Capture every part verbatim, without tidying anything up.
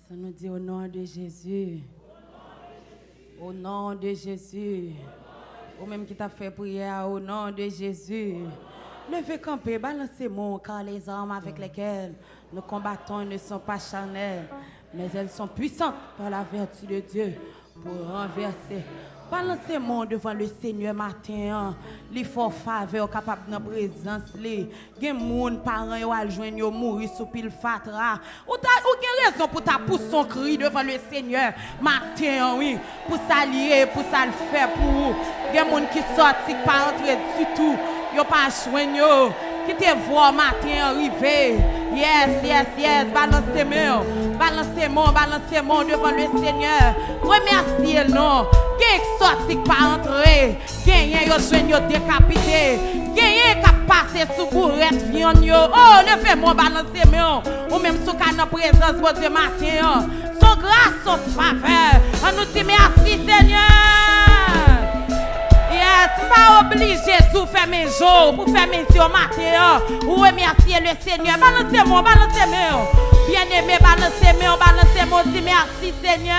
Ann nou di, au nom de Jésus. Au nom de Jésus. Ou menm ki t ap fè priyè a, au nom de Jésus. Leve kanpe, balanse men w, car les armes avec lesquelles nous combattons ne sont pas charnelles, mais elles sont puissantes par la vertu de Dieu pour renverser. Balanse men w devan le Senyè maten an. Li fè w favè, w kapab nan prezans li. Gen moun, paran yo al jwenn yo mouri sou pil fatra. Ou ta, ou gen rezon pou ta pouse yon kri devan le Senyè maten an, wi. Pou sa l ye, pou sa l fè pou ou. Gen moun ki sòti, k pa antre ditou. Yo pa jwenn yo. Kite vwa w maten an rive. Yes, yes, yes. Balanse men w. Balanse men w, balanse men w devan le Senyè. Remèsye l non. Gen k sòti, k pa antre. Genyen yo jwenn yo dekapite. Genyen k ap pase sou bourèt vyann yo. O, leve men w, balanse men w. Ou menm si w ka nan prezans Bondye maten an. S on gras, s on favè. Ann nou di mèsi, Senyè. Yes, m pa oblije di w fèmen je w, pou fèmen zye w maten an. Ou remèsye le Senyè. Balanse men w, balanse men w. Byeneme, balanse men w, balanse men w, di mèsi. Merci, Seigneur,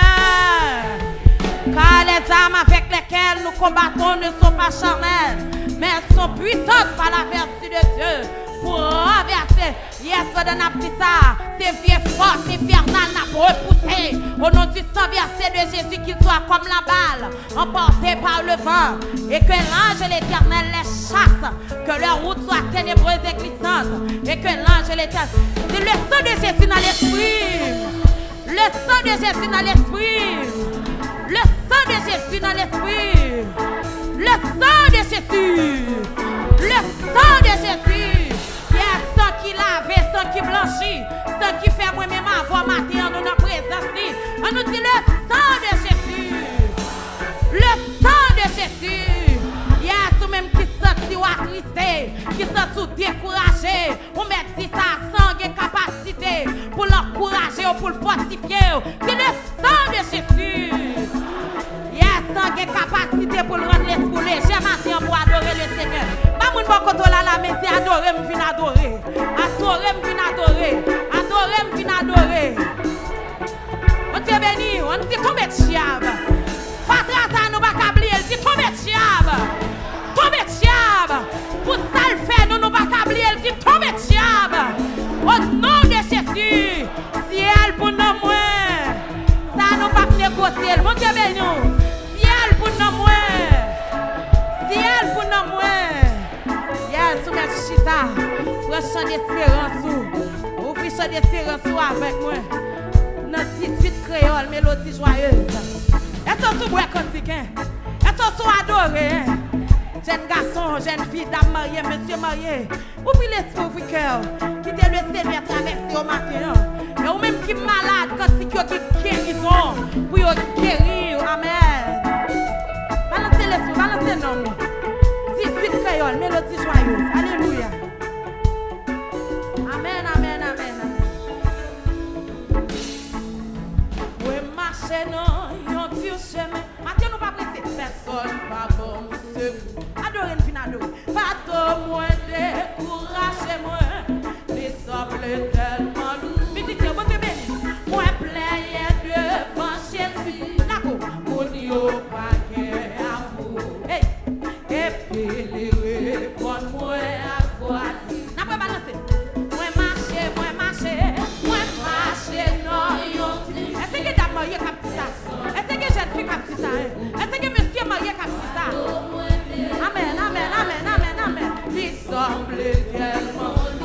car les armes avec lesquelles nous combattons ne sont pas charnelles, mais elles sont puissantes par la vertu de Dieu pour renverser. Yes, pandan n ap di sa, se vye fòs enfènal n ap repouse. Au nom du sang versé de Jésus, qu'ils soient comme la balle emportés par le vent, et que l'ange de l'Éternel les chasse, que leur route soit ténébreuse et glissante, et que l'ange de l'Éternel. Di, le sang de Jésus nan lespri m. Le sang de Jésus nan lespri m. Le sang de Jésus nan lespri m. Le sang de Jésus. Le sang de Jésus. Yes, san ki lave, san ki blanchi, san ki fè mwen menm avè w maten an nou nan prezans li. Ann nou di, le sang de Jésus. Le sang de Jésus. Yes, ou menm ki santi w atriste, ki santi w dekouraje, ou mèt di sa, san gen kapasite pou l ankouraje w, pou l fòtifye w. Di, le sang de Jésus. Yes, san gen kapasite pou l rann lespri w lejè maten an pou adore le Senyè. Ba moun bò kote w la lamen, di, adore m vin adore. Adore m vin adore. Adore m vin adore. Bondye beni w. Ann di, tonbe dyab. Fatra sa nou pa ka bliye l. Di, tonbe dyab. Tonbe dyab. Pou sa l fè nou, nou pa ka bliye l. Di, tonbe dyab. Au nom de Jésus. Syèl pou nanm mwen. Sa nou p ap negosye l. Bondye beni w. Syèl pou nanm mwen. Syèl pou nanm mwen. Yes, ou mèt chita. Pran chan desperans ou. Ouvri chan desperans ou avèk mwen. Nan dizuit kreyòl, melodi jwayez. Èske w sou bwè kantik, en? Èske w sou adore, en? Jèn gason, jèn fi, dam marye, mesye marye. Ouvri lespri, ouvri kè w. Kite le Senyè travèse w maten an. E ou menm ki malad, kantik yo gen gerizon pou yo geri w. Amèn. Balanse lespri, balanse nanm ou. Dizuit kreyòl, melodi jwayez. Alelouya. Amèn, amèn, amèn, amèn. Mwen mache nan yon di chemen. Maten nou pa prese. Pèsonn pa ban m sekou. Adore n vin adore. Bato mwen dekouraje mwen. Li sanble tèlman lou. Mizisyen, Bondye beni. Mwen plenyen devan Jezi. Lakou. Moun yo pa gen amou. Hey. Epi li reponn mwen ak vwa di. N ap rebalanse. Mwen mache, mwen mache, mwen mache nan yon ti. Èske gen dam marye k ap di sa? Èske gen jèn fi k ap di sa, en? Èske gen mesye marye k ap di sa? Amèn, amèn, amèn, amèn, amèn. Li sanble tèlman.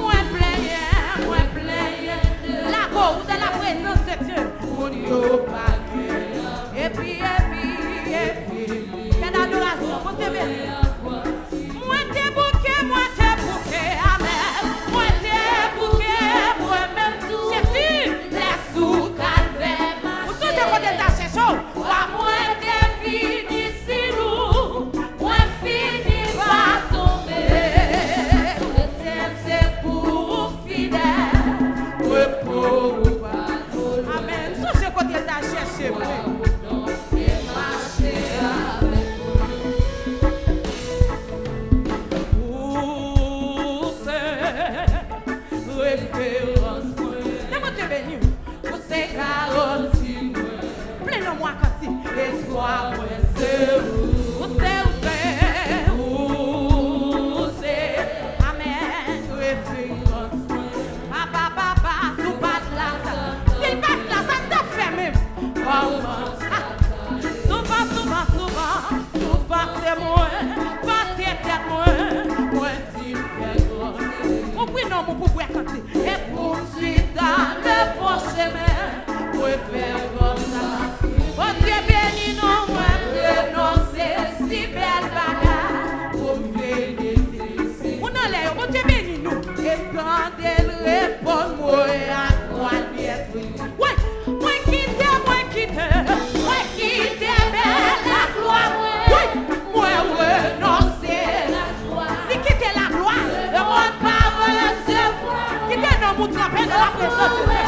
Ou se, ou se, ou se. Amèn. Referans mwen. Papa, papa, si w pa t la, sa. Si l pa t la, sa n t ap fè menm? Kòman sa? Souvan, souvan, souvan, souvan se mwen, vante tèt mwen, mwen di m fè gran. Ou pri non, ou pou bwè kante. E pou m suit dans le bon chemin, mwen fè gran sa. Bondye beni nou, mwen renonse si bèl bagay pou m veye Jezi. Moun anlè yo, Bondye beni nou. E tande l reponn mwen ak twa lyèt. Wi, mwen kite, mwen kite, mwen kite bèl laglwa mwen. Wi, mwen renonse. Li kite laglwa, lemonn pa resevwa. Kite nanm ou tranpe nan laprezans de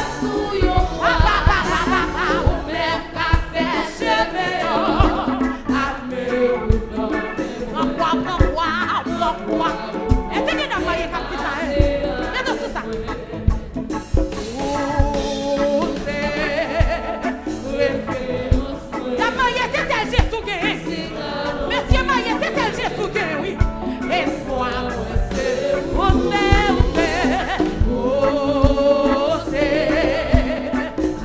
Dye. Papa, papa, papa, ou menm ka fè chemen an. Ame ou nan men mwen. Pran kwa, pran kwa, pran kwa. Èske gen dam marye k ap di sa, en? Gade sou sa. Ou se referans mwen. Dam marye, se sèl Jezi w genyen. Mesye marye, se sèl Jezi w genyen, wi. Espwa mwen se ou, se ou, se ou, se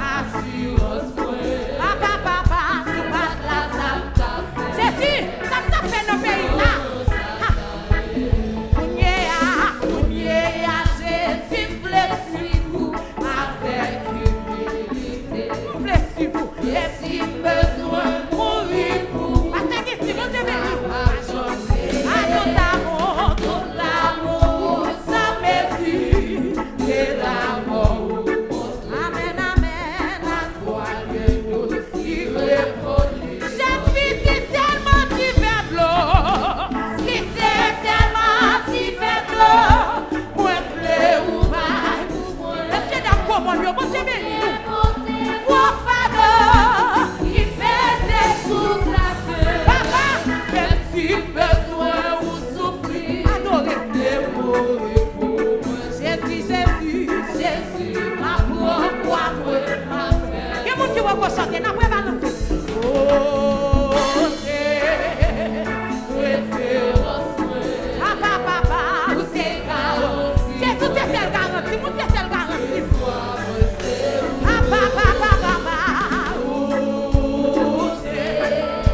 asirans mwen. Papa, papa, si w pa t la, sa m t ap fè. Jezi, sa m t ap fè nan peyi sa? Ha! Kounye a, kounye a, Jezi, m vle suiv ou avèk imilite. M vle suiv ou. E si m bezwen mouri pou ou, pastè Guisti, Bondye beni w. A tout amou, tout amou san mezi, ke lanmò ou montre. Amèn, amèn. Vwal gen dlo ki repoli. Jezi, si sèlman ti vè dlo, si se sèlman ti vè dlo, mwen vle ou bay pou mwen. Mesye dam gwo mòn yo, Bondye beni nou. Gwo fado ki peze sou klas. Papa, menm si m bezwen ou soufri, adore. Demore pou mwen. Jezi, Jezi, Jezi, m ap pran kwa mwen, m ap fè. Gen moun ki wè gwo chante, n ap rebalanse. Oh, se referans mwen. Papa, papa, ou se garanti. Jezi se sèl garanti, ou se sèl garanti. Papa, papa, papa, ou se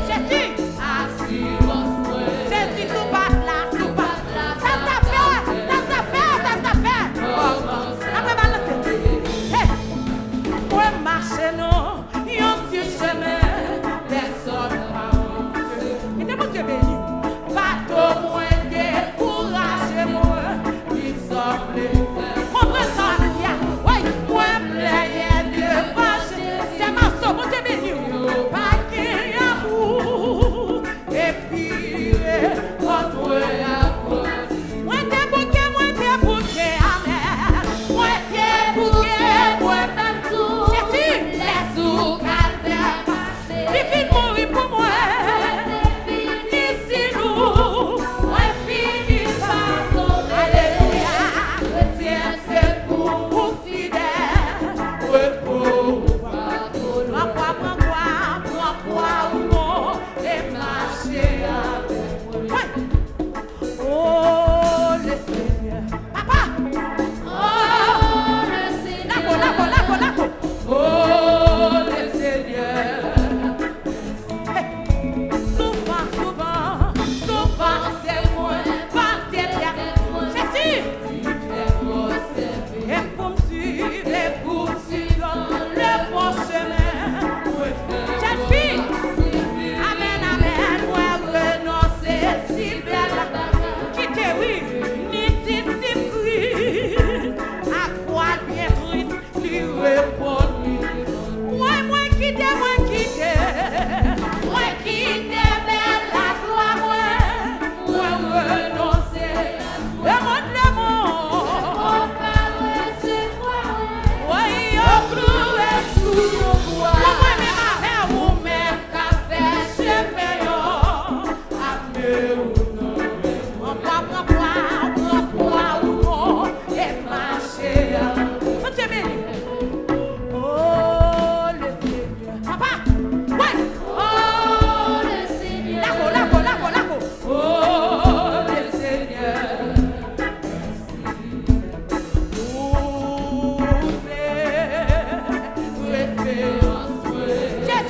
Jezi. Asirans mwen. Jezi, si w pa t la, si w pa t la, sa n t ap fè? Sa n t ap fè? Sa n t ap fè? N ap rebalanse. Hey! Mwen mache nan yon ti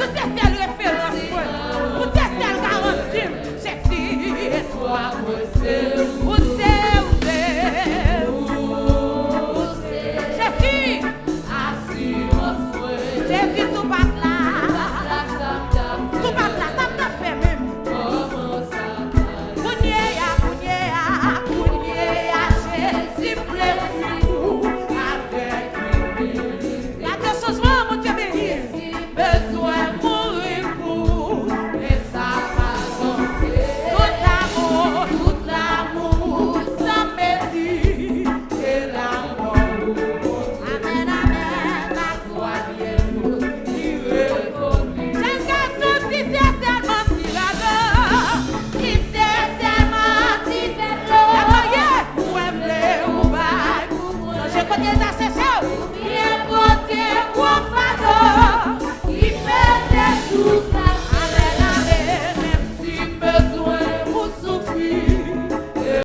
Se sèl referans mwen. Ou se sèl garanti m. Jezi, espwa mwen se ou, se ou, se ou. Jezi, asirans mwen. Jezi, si w pa t la, si w pa t la, sa m t ap fè menm? Kounye a, kounye a, kounye a, Jezi, m vle swiv ou avèk imilite. Gade chanjman, Bondye beni. Bezwen mouri pou, men sa pa tante. Tout amou, tout amou, san mezi, se lanmò ou. Amèn, amèn, la glwa vye nou, li rekonèt. Jèn gason, si se sèlman ti radan, si se sèlman ti vèlo, mwen vle ou bay pou mwen. Sonje kote l ta chèche w. Byen pote gwo fa